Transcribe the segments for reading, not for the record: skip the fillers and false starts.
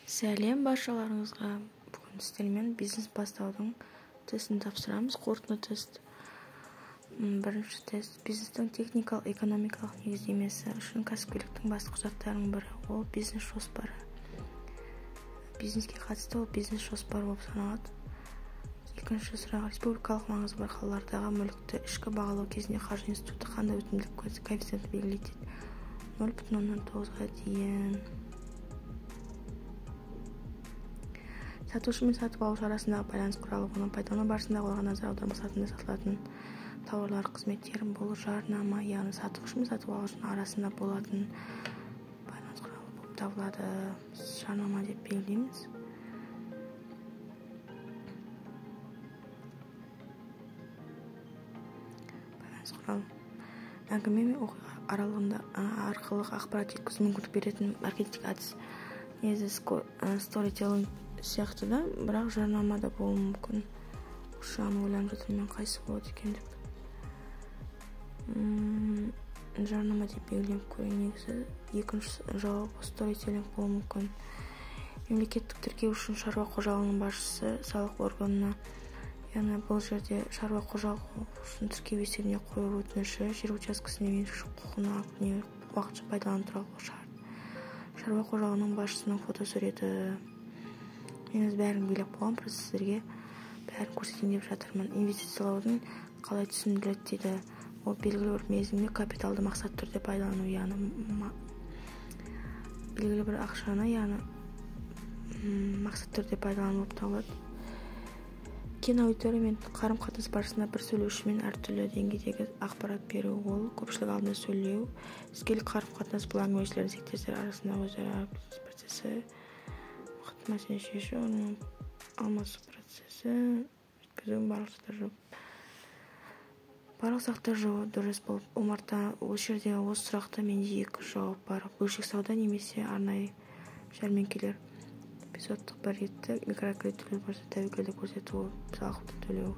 Сәлем баршаларыңызға! Бүгін сіздермен бизнес бастаудың тестін тапсырамыз. Қорытынды тест. Бірінші тест. Бизнестің техникалық, экономикалық негіздемесі үшін кәсіпкерліктің басты құжаттарының бірі ол бизнес жоспары. Бизнеске қатысты ол бизнес жоспары болып саналады. Екінші сұрақ. Республикалық маңызы бар қалалардағы мүлікті ішкі бағалау кезінде қаржы институты қандай өтімділік коэффициентін белгілейді? 0,9-ға дейін. Сатушы мен сатып алушы арасындағы байланыс құралы, оны пайдалану барысында оларға назар аудару мақсатында сатылатын тауарлар, қызметтер бұл жарнама, яғни сатушы мен сатып алушының арасында болатын байланыс құралы болып табылады. Жарнама деп белгілейміз. Байланыс құралы әңгіме мен оқиға аралығында арқылы ақпарат жеткізу мүмкіндік беретін маркетинг әдіс. Негізі сторителлинг сияқты да, бірақ жарнама да болуы мүмкін. Осы жағын ойланып жатырмын мен, қайсы болады екен деп. Жарнама деп белгілеп көрейін. Негізі екінші жауап сторителлинг болуы мүмкін. Мемлекеттік тіркеу үшін шаруа қожалығының басшысы салық органына, яғни бұл жерде шаруа қожалығы үшін тіркеу есебіне қою өтініші, жер учаскесіне меншік құқығына актіне уақытша пайдалану туралы шарт, шаруа қожалығының басшысының фотосуреті. Мен өз бәрін билеп қойғанмын, просто сіздерге бәрін көрсетейін деп жатырмын. Инвестициялаудың қалай түсіндіріледі дейді. Ол белгілі бір мерзімде капиталды мақсатты түрде пайдалану, яғни белгілі бір ақшаны, яғни мақсатты түрде пайдалану болып табылады. Кең аудиториямен қарым-қатынас барысында бір сөйлеушімен әртүрлі деңгейдегі ақпарат беру, ол көпшілік алдында сөйлеу. Іскерлік қарым-қатынас бұл әңгімелесулердің серіктестер арасындағы өзара процесі, мәселе шешу, алмасу процесі, жеткізу. Барлық сұрақтар жауап дұрыс болып омарта. Осы жерде осы сұрақта менде екі жауап бар: бөлшек сауда немесе арнайы жәрмеңкелер, эпизодтық бір ретті микрокредит төлеу барысында тәуекелді көрсету, салықты төлеу,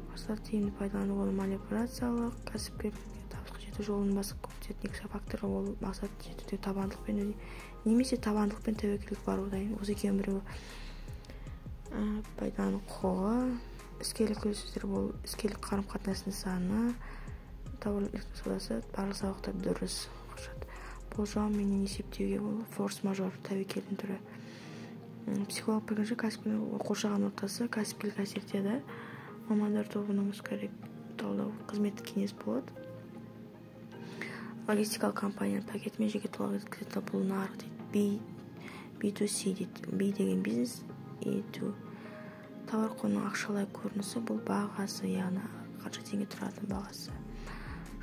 қаржылар тиімді пайдалану, ол манипуляциялық. Кәсіпкерлікте табысқа жету жолын басып көрсететін екі фактор ол мақсатқа жетуде табандылық немесе табандылық пен тәуекелдік бару дайын. Осы екеуінің біреуі. Пайдалану құқығы, іскерлік келіссөздер бұл іскерлік қарым-қатынас нысаны, тауарлық саудасы. Барлық сабақтар дұрыс. Құжат болжау менен есептеуге ол форс-мажор тәуекелдің түрі. Психолог пікірінше, кәсіпкерлік қоршаған ортасы кәсіпкерлік әсер етеді. Мамандар тобының іскерлік талдау қызметтік кеңес болады. Логистикалық компанияның пакетімен жеке тұлға жеткізеді, бұл нарық дейді. B2C дейді. B деген бизнес, E2 тауар құнының ақшалай көрінісі, бұл бағасы, яғни қанша теңге тұратын бағасы.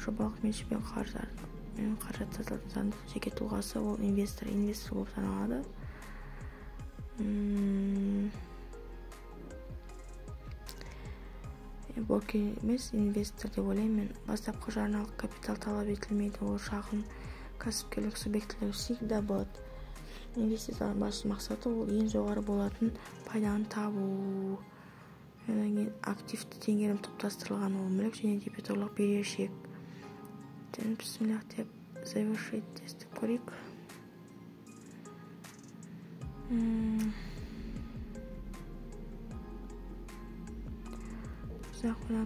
Жобалық меншік пен қаражат сатылатын заңды жеке тұлғасы ол инвестор, инвестор болып саналады. Брокер емес, инвестор деп ойлаймын мен. Бастапқы жарналық капитал талап етілмейді, ол шағын кәсіпкерлік субъектілері всегда болады. Инвестициялардың басты мақсаты ол ең жоғары болатын пайданы табу. Одан кейін активті теңгерім топтастырылған ол мүлік және дебиторлық берешек. Бісміллах деп завершить тестті көрейік.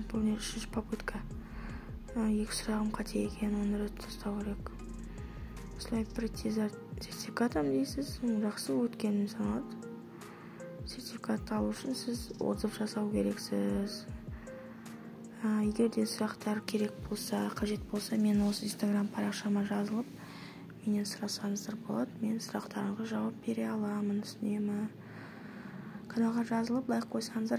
Бұл не үшінші попытка. Екі сұрағым қате екен, оны рет тастау керек. Осылай пройти за сертификатом дейсіз, жақсы өткен саналады. Сертификатты алу үшін сіз отзыв жасау керексіз. Егер де сұрақтар керек болса, қажет болса, мен осы Инстаграм парақшама жазылып, менен сұрасаңыздар болады. Мен сұрақтарыңызға жауап бере аламын. Үнемі каналға жазылып, лайк қойсаңыздар.